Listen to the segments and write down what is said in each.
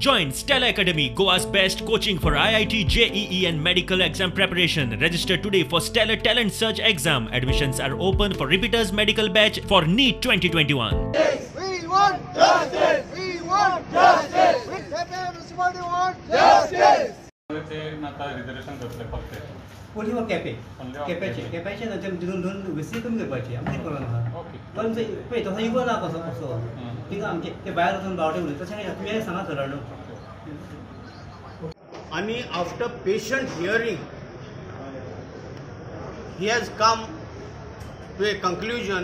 Join Stellar Academy, Goa's best coaching for IIT, JEE and medical exam preparation. Register today for Stellar Talent Search exam. Admissions are open for repeaters medical batch for NEET 2021. We want justice. We want justice. We want justice. ते आता reservation करतले फक्त only for Quepem केपेचे केपेचे दोन दोन वेसी कमी करपाची आमकां कितें प्रॉब्लम आहा. पण पळय तसो इगो ना कसो कसो थिंगा आमचे ते भायर वचून बावटे उलयता तशें तुमी सांगा सर न्हू. आनी after patient hearing he has come to a conclusion.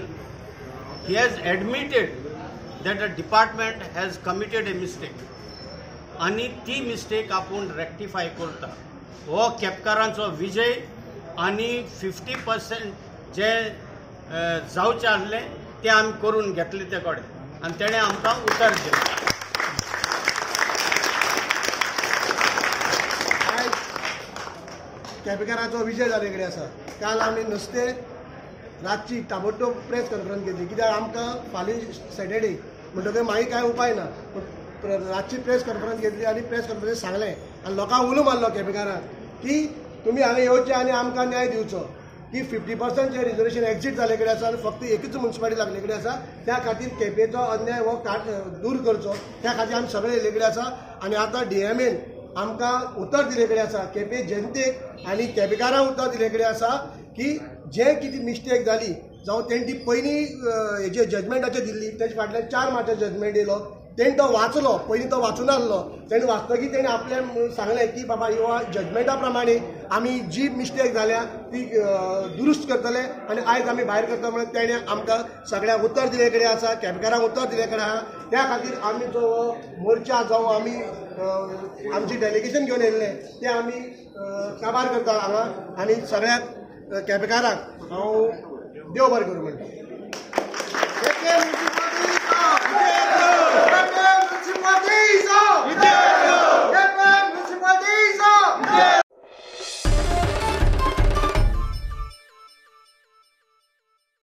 He has admitted that the department has committed a mistake आनी ती मिस्टेक आपूण रेक्टिफाय करता. हो केपकारांचो विजय आनी 50% जे जावचें आसलें तें आमी करून घेतलें ते कडेन आनी तेणें आमकां उतर दिलें. आयज केपेकारांचो विजय जाल्ले कडेन आसा. काल आमी नुस्तें रातची ताबडतोब प्रेस कॉन्फरन्स घेतली कित्याक आमकां फाल्यां सॅटर्डे म्हणटकच मागीर कांय उपाय ना. रातची प्रेस कॉन्फरन्स घेतली आनी प्रेस कॉन्फरन्स सांगलें आनी लोकांक उलो मारलो केपेकारांक की तुमी हांगा येवचे आनी आमकां न्याय दिवचो की 50% जे रिजर्वेशन एक्झीट जाल्ले कडेन आसा आनी फक्त एकूच मुन्सिपालिटी लागले कडेन आसा. त्या खातीर केपेचो अन्याय हो दूर करचो त्या खातीर आमी सगळे येयल्ले कडेन आसा. आनी आतां डीएमएन आमकां उतर दिल्ले कडेन आसा, केपें जनतेक आनी केपेकारांक उतर दिल्ले कडेन आसा की जे कितें मिस्टेक जाली जावं तेणी ती पयलीं हेजे जजमेंटाचेर दिल्ली तेजे फाटल्यान 4 मार्चा जजमेंट येयलो तेणी तो वाचलो, पयलीं तो वाचून आहलो. तेणी वाचतकीर तेणी आपल्याक सांगलें की बाबा ह्या जजमेंटा प्रमाणे आमी जी मिस्टेक जाल्या ती दुरुस्त करतले आनी आयज आमी भायर करता म्हणून तेणें आमकां सगळ्यांक उतर दिल्ले कडेन आसा, केपेकारांक उतर दिल्ले कडेन आहा. त्या खातीर आमी जो मोर्चा जावं आमी आमची डेलिगेशन घेवन येयल्लें तें आमी काबार करता हांगा आनी सगळ्याक केपेकारांक हांव देव बरें करूं म्हणटा.